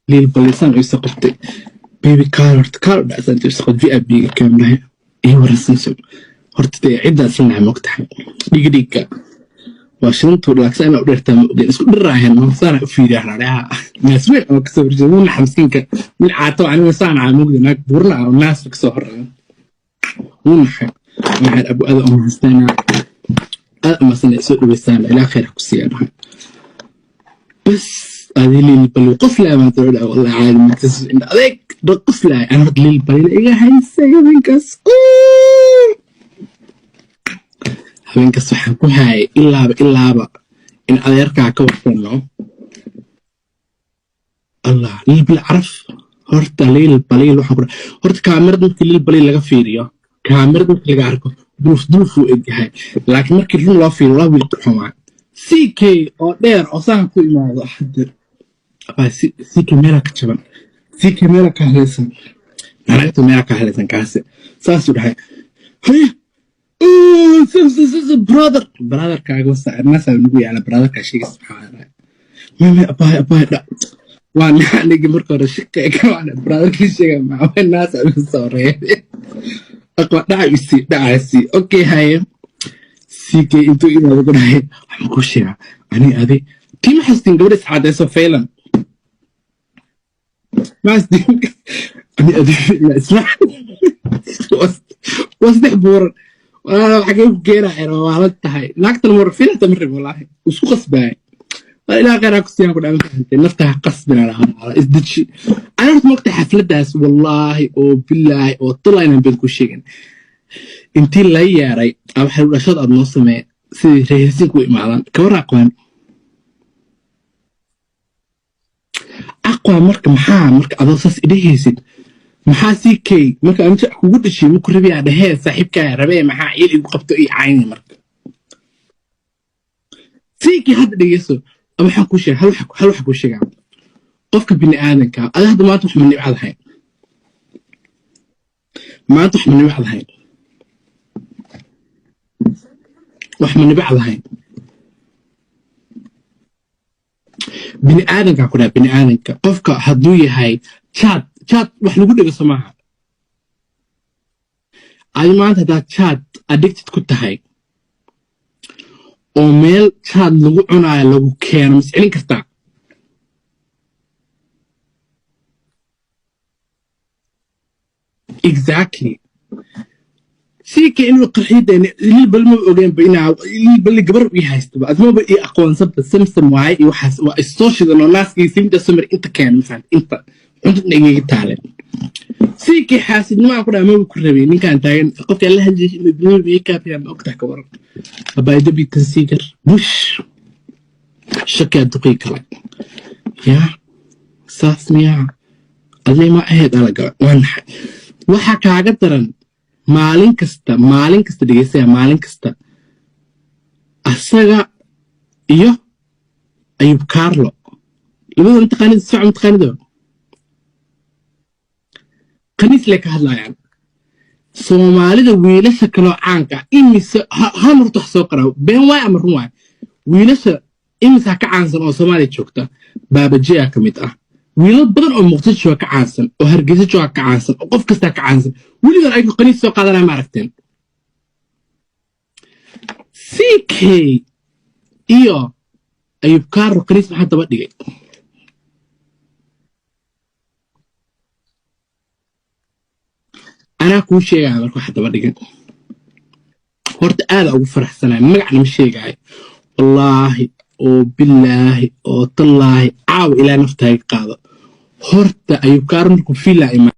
Liil balisaan iisoo qabtay, baby kaal, horta kaal dhacsan iisoo qabtay VIP ga kaamlahay ii waran. Horta dee ciddaa isla nahay, mogtahay, dhiga dhiga waa shidantuu dhalaagsa inaa u dheertaa, ma ogeen isku dhiraahen saana u fiiriyaa dhaadhaha naas weyn oo kasoo horjeeda. Wuu naxa miskiinka, mid caato aniga saan caa mugda naag buurna ah oo naas kasoo horreeya. Wuu naxay. Waxaan abu ada u mahadsanaa, aad umahadsana soo dhaweysaan, ilaa khayr ha ku siiya dhahay. Bas adi Liil Bali qoslaa baan soo dhaca, wallahi caadi matas indha adeeg dha qoslaa. Ana horta Liil Bali iga haysay habeenkaas. Habeenkaas waxaan ku hayay ilaaba ilaaba in adeerkaa ka wartano. Allah, Liil Bali caraf. Horta Liil Baliil waxaan ku horta kaamirad markii Liil Baliil laga fiiriyo, kaamirad markii laga arko, duuf duufuu egyahay, laakiin markii run loo fiiriyo waa wiil qurxoon. Waay CK oo dheer oo saan ku imaado hadda abaa CK meelaa ka jaban, CK meelaa ka halaysan, naagta meelaa ka halaysan. Kaasi saasuu dhahay, haye brother, brotherkaaga naasa nagu yaala, brotherkaa sheegis maxaa dhahay? Mame abaay abaay dha waa anigi marka hore shaqe kawaana brotherkii sheega maxaa naasa igu soo reebay aqwa dhaca isi dhacaasi. Okay, haye, CK intuu imaado ku dhahay, waxaan kuu sheegaa ani adi tii ma xastin gabadha iscaadeyso faylan ma xastin ani adi isla waa saddex buuran. Walaal xagee ku keenaya? Waa la tahay naagtan morfiin hata ma rabo, wallaahi isku qasbaay. Waa ilaa khayraa ku siiyaan ku dhaama fahantay nafta ha qasbina lahaa, isdeji. Ana horta mogta xafladaas, wallaahi oo bilaahi oo tulaa inaan been ku sheegin, intii la yeeray waxay dhashada aad noo samee sidii reer Helsinki u imaadaan kabar aqwaan aqwaa. Marka maxaa marka adoo saas idhahaysid, maxaa CK marka aan jec kugu dhashay maku rabiyaa dhahee saaxiibkaa rabee, maxaa ciil igu qabto ii cayni? Marka CK hadda dhegeyso, waxaan kuu sheega hal waxaan kuu sheegaa qofka bini aadanka ada hadda maanta wax ma nibcadahay, maanta wax ma nibcadahay, wax ma nibcadahay bini aadanka ku dhaha. Bini aadanka qofka hadduu yahay jaad jaad wax lagu dhegeyso maaha. Adi maanta haddaad jaad addicted ku tahay oo meel jaad lagu cunaayo lagu keeno, mas celin kartaa? Exactly. CK inuu qarxiyada Liil Bali ma ogeenba inaa Liil Bali gabar ii haystaba, admaba ii aqoonsaba samsam waaye iyo waxaas waa isoo shidan oo naaskii simda samir inta keen mafahant inta cuntada igaga taale. CK xaasidnimo ku dhaha maba ku rabay ninkaan taagan qofka la hadlayay makeup yaa ma ogtahay ka waran abaaydabi tansiigar bush shakaa duqii kale yaa saas miyaa adee ma ahayd alaga waa naxay. Waxaa kaaga daran maalin kasta, maalin kasta dhegeystaya, maalin kasta asaga iyo Ayub Carlo labada mataqaanid soc mataqaanido khaniis lay ka hadlayaan Soomaalida wiilasha kaloo caanka ah imise hal marta wax soo qoraa been waay ama run waay? Wiilasha imisa ka caansan oo Soomaaliya joogta? Baabajeya ka mid ah, wiilal badan oo Muqdisho jooga ka caansan, oo Hargeysa jooga ka caansan, oo qof kastaa ka caansan. Weligood ayagu khaniis soo qaadanaya ma aragteen? CK iyo Ayub Kaaro khaniis maxaa daba dhigay? Anaa kuu sheegaya marka waxa daba dhigan. Horta aada ugu faraxsanaya, magacna ma sheegaayo, wallaahi oo bilaahi oo tallaahi caawa ilaa naftaaga qaado. Horta Ayub Kaaro markuu fiilaa imaa